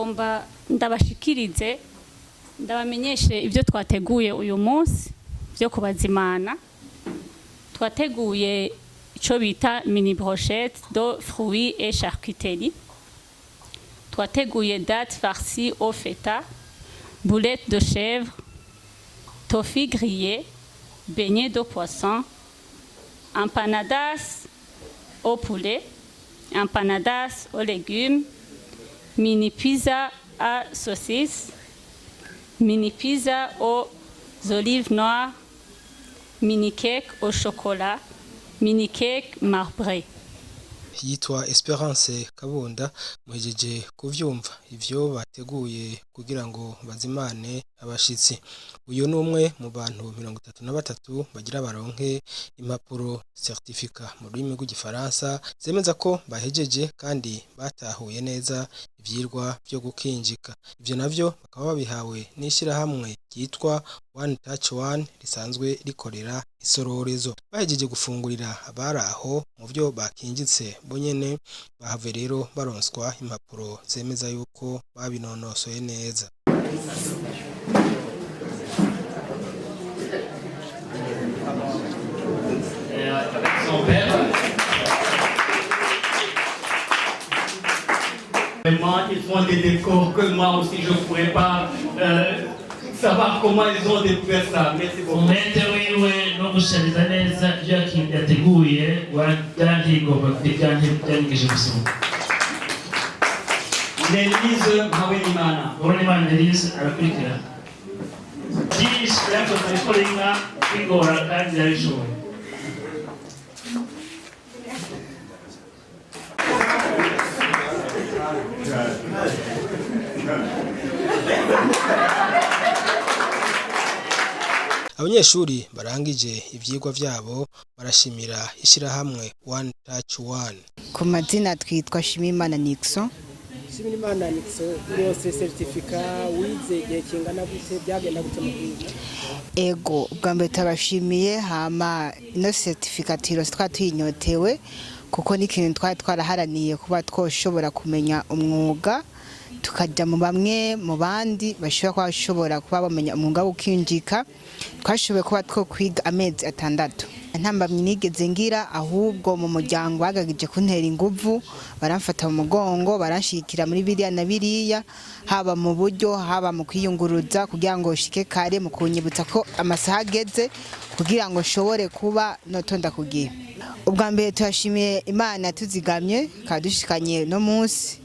Nagomba ndabashikirize, ndabamenyeshe ibyo twateguye uyu munsi byo kubazimana. Twateguye icyo bita mini brochette de fruits et charcuterie, twateguye dattes farcies au feta, boulettes de chèvre, tofu grillé, beignets de poisson, empanadas au poulet, empanadas aux légumes, mini pizza à saucisse, mini pizza aux olives noires, mini cake au chocolat, mini cake marbré. Yitwa Esperance Kabunda. Muhejeje kuvyumva ivyo bateguye kugira ngo bazimane abashitsi. Uyu ni umwe mu bantu 33 bagira baronke impapuro, certificat mu rurimi rw'igifaransa, zemeza ko bahejeje kandi batahuye neza ivyirwa vyo gukinjika. Ivyo navyo bakaba babihawe n'ishirahamwe ryitwa One Touch One risanzwe rikorera isororezo. Bahejeje gufungurira abari aho mu vyo bakinjitse bonyene, bahave rero baronswa impapuro zemeza yuko babinonosoye neza. Avec son père. Vraiment, ils font des décors que moi aussi je ne pourrais pas savoir comment ils ont découvert ça. Merci beaucoup. Umwete wiwe no gushariza neza ibyo yateguye byarantigomba, byanigije gusoma. Nelise Mpawenimana. Imana Elise arakurikira. Byinshi byakoze gukora inka bigora kandi yarabishoboye. Abanyeshuri barangije ivyigwa vyabo barashimira ishirahamwe One Touch One. Ku mazina twitwa Shimimana Nixon. Shimimana Nixon, yose certificat wize igihe kingana gute? Byagenda gute mu kwiga? Ego, ubwa mbere turabashimiye. Hama ino certificat twari tuyinyotewe kuko ni ikintu twari twaraharaniye, kuba twoshobora kumenya umwuga, tukajya mu bamwe mu bandi bashobora kuba bashobora kuba bamenya umwuga wo gukinjika. Twashoboye kuba two kwiga amezi 6, nta mbamyi nigeze ngira. Ahubwo mu muryango bagagije kuntera inguvu, baramfata mu mugongo, baranshigikira muri biriya na biriya, haba mu buryo, haba mu kwiyunguruza kugira ngo shike kare, mu kunyibutsa ko amasaha ageze kugira ngo nshobore kuba notonda ku gihe. Ubwa mbere turashimiye Imana tuzigamye ikadushikanye no munsi,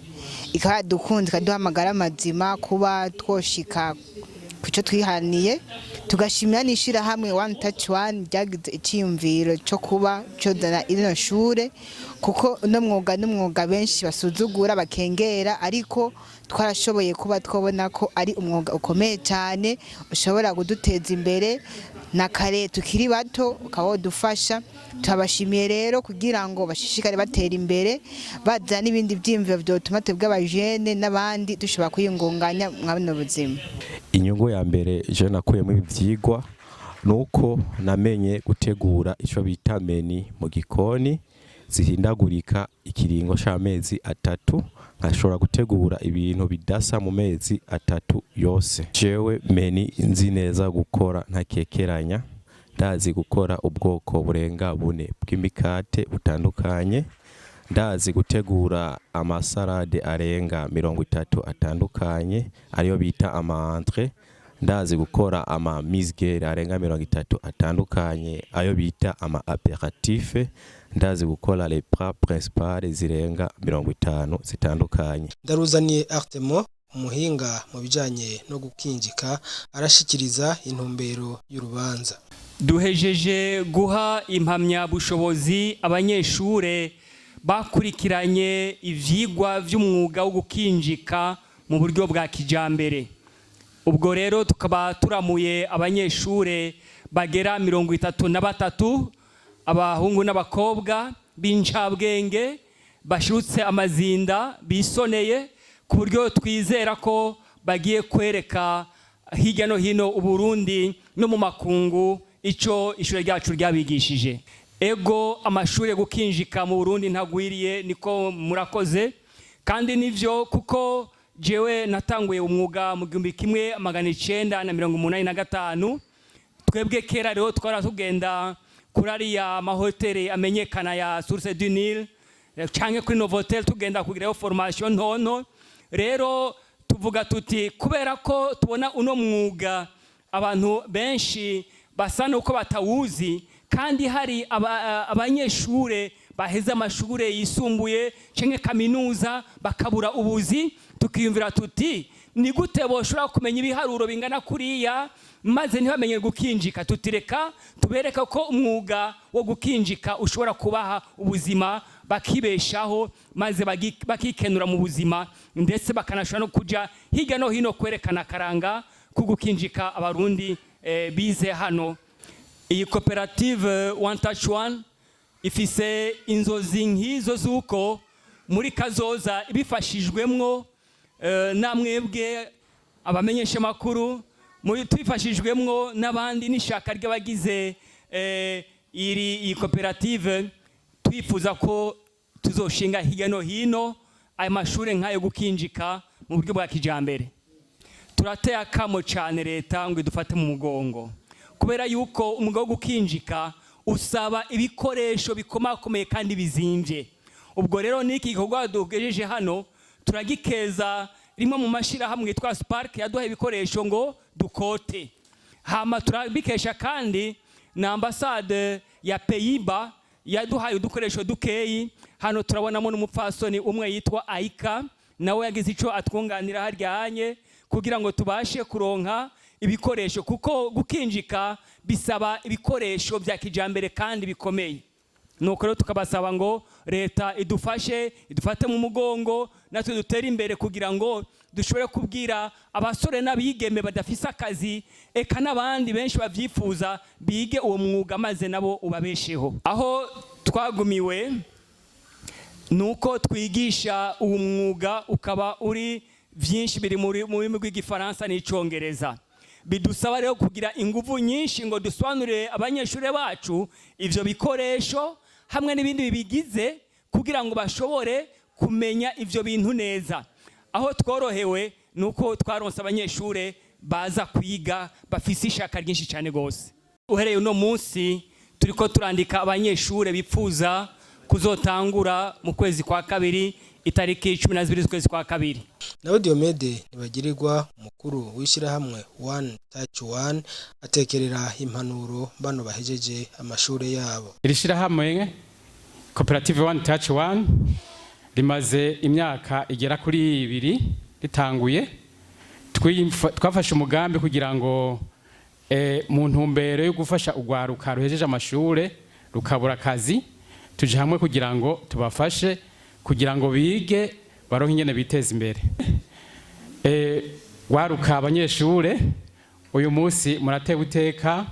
ikadukunze, ikaduha amagara mazima kuba twoshika kuco twihaniye. Tugashimira n'ishirahamwe One Touch One ryagize iciyumviro cyo kuba cozana ino shure, kuko uno mwuga n'umwuga benshi basuzugura, bakengera, ariko twarashoboye kuba twabona ko ari umwuga ukomeye cyane ushobora kuduteza imbere na kare tukiri bato, ukaba wodufasha. Turabashimiye rero kugira ngo bashishikare batera imbere, bazana n'ibindi byiyumviro byotuma twebwe abajene n'abandi dushobora kwiyungunganya mwa buno buzima. Inyungu ya mbere je nakuyemo ibi vyigwa nuko namenye gutegura ico bita menu mu gikoni zihindagurika ikiringo c'amezi 3, nkashobora gutegura ibintu bidasa mu mezi 3 yose. Jewe menu nzi neza gukora ntakekeranya. Ndazi gukora ubwoko burenga bune bw'imikate butandukanye, ndazi gutegura amasalade arenga 30 atandukanye, ariyo bita ama entrées, ndazi gukora ama amuse-gueule arenga 30 atandukanye, ayo bita ama apéritif, ndazi gukora les plats principales zirenga 50 zitandukanye. Ndaruzaniye Artemo, umuhinga mu bijanye no gukinjika, arashikiriza intumbero y'urubanza. Duhejeje guha impamyabushobozi abanyeshure bakurikiranye ivyigwa vy'umwuga wo gukinjika mu buryo bwa kijambere. Ubwo rero tukaba turamuye abanyeshure bagera 33, abahungu n'abakobwa b'incabwenge, bashirutse amazinda, bisoneye, ku buryo twizera ko bagiye kwereka hirya no hino Uburundi no mu makungu ico ishure ryacu ryabigishije. Ego, amashuri gukinjika mu Burundi ntagwiriye, niko murakoze, kandi nivyo, kuko Jewe natanguye umwuga mu 1985. Twebwe kera rero twara tugenda kuri ariya mahoteli amenyekana ya Source du Nil canke kuri Novotel, tugenda kugirayo formation ntonto. Rero tuvuga tuti kubera ko tubona uno mwuga abantu benshi basa nuko batawuzi, kandi hari abanyeshure baheze amashure yisumbuye canke kaminuza bakabura ubuzi, tukiyumvira tuti ni gute boshobora kumenya ibiharuro bingana kuriya maze ntibamenye gukinjika? Tutireka tubereka ko umwuga wo gukinjika ushobora kubaha ubuzima, bakibeshaho, maze bakikenura mu buzima, ndetse bakanashobora no kuja hirya no hino kwerekana akaranga ko gukinjika Abarundi bize hano. Iyi koperative One Touch One ifise inzozi nk'izo z'uko muri kazoza, ibifashijwemwo namwebwe abamenyeshamakuru, muri tubifashijwemwo n'abandi n'ishaka ry'abagize iyi koperative, twifuza ko tuzoshinga hirya no hino aya mashuri nk'ayo gukinjika mu buryo bwa kijambere. Turateye akamo cyane leta ngo idufate mu mugongo, kubera yuko umwuga wo gukinjika usaba ibikoresho bikomakomeye kandi bizimvye. Ubwo rero n'iki gikorwa dugejeje hano turagikeza rimwe mu mashyirahamwe yitwa Spark yaduhaye ibikoresho ngo dukote. Hama turabikesha kandi na ambasade ya Pays-Bas yaduhaye udukoresho dukeyi. Hano turabonamo n'umupfasoni umwe yitwa Aika, nawe yagize ico atwunganira harya hanye kugira ngo tubashe kuronka ibikoresho, kuko gukinjika bisaba ibikoresho bya kijambere kandi bikomeye. Nuko rero tukabasaba ngo leta idufashe, idufate mu mugongo, natwe dutere imbere kugira ngo dushobore kubwira abasore n'abigeme badafise akazi, eka n'abandi benshi bavyifuza, bige uwo mwuga maze nabo ubabesheho. Aho twagumiwe nuko twigisha uwo mwuga ukaba uri vyinshi biri mu rurimi rw'Igifaransa n'Icongereza. Bidusaba rero kugira inguvu nyinshi ngo dusobanurire abanyeshuri bacu ivyo bikoresho hamwe n'ibindi bibigize kugira ngo bashobore kumenya ivyo bintu neza. Aho tworohewe nuko twaronse abanyeshure baza kwiga bafise ishaka ryinshi cyane gose. Uhereye uno munsi turiko turandika abanyeshure bipfuza kuzotangura mu kwezi kwa kabiri, itariki 12 z'ukwezi kwa kabiri. Nawe Diomede Ntibagirirwa, umukuru w'ishyirahamwe One Touch One, atekerera impanuro bano bahejeje amashure yabo. Iri shyirahamwe koperative One Touch One rimaze imyaka igera kuri 2 ritanguye. Twafashe umugambi kugira ngo mu ntumbero yo gufasha urwaruka ruhejeje amashure rukabura akazi, tuje hamwe kugira ngo tubafashe kugira ngo bige baronke ingene biteza imbere. Waruka abanyeshure, uyu munsi muratewe iteka,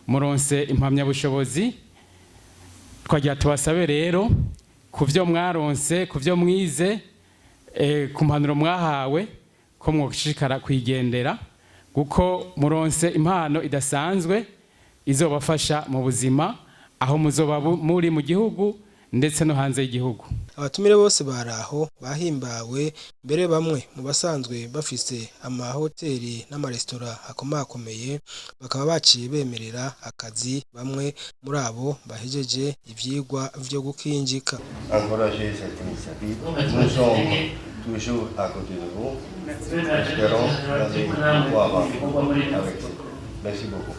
muronse impamyabushobozi. Twagira tubasabe rero ku byo mwaronse, ku byo mwize, ku mpanuro mwahawe, ko mwoshishikara kwigendera, kuko muronse impano idasanzwe izobafasha mu buzima aho muzoba muri mu gihugu ndetse no hanze y'igihugu. Abatumire bose baraho bahimbawe, mbere bamwe mu basanzwe bafise amahoteli n'amaresitora akomakomeye bakaba baciye bemerera akazi bamwe muri abo bahejeje ivyigwa vyo gukinjika. Encourager cette initiative. Nous sommes toujours à côté de vous. Espérons d'aller beaucoup avant avec vous. Merci beaucoup.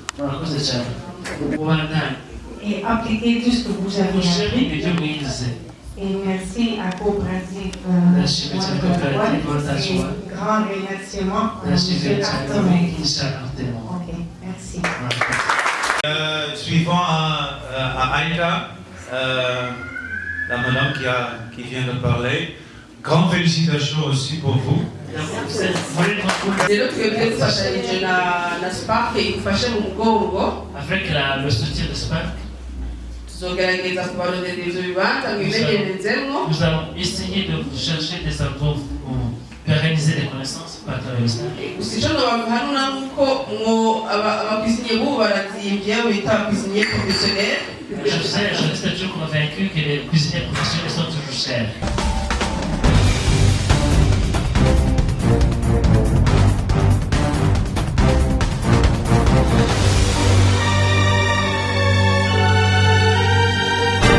Et appliquer tout ce que vous avez appris. Et merci à Coopérative et grand remerciement à M. Artemon. Ok, merci. Suivant à Aïda, la madame qui vient de parler, grande félicitations aussi pour vous. Rero twebwe dufashanyije na Spark igufashe mu mugongo, Avec le soutien de Spark, tuzogerageza kubarondera ivyo bibanza mwimenyerezemwo. Nous allons essayer de chercher des endroits où pérenniser les connaissances par travers ça. Gusa ico nobahanura nuko mwo aba cuisiniers bubu barazimvye, abo bita aba cuisiniers professionnels. Je sais, je reste toujours convaincu que les cuisiniers professionnels sont toujours chers.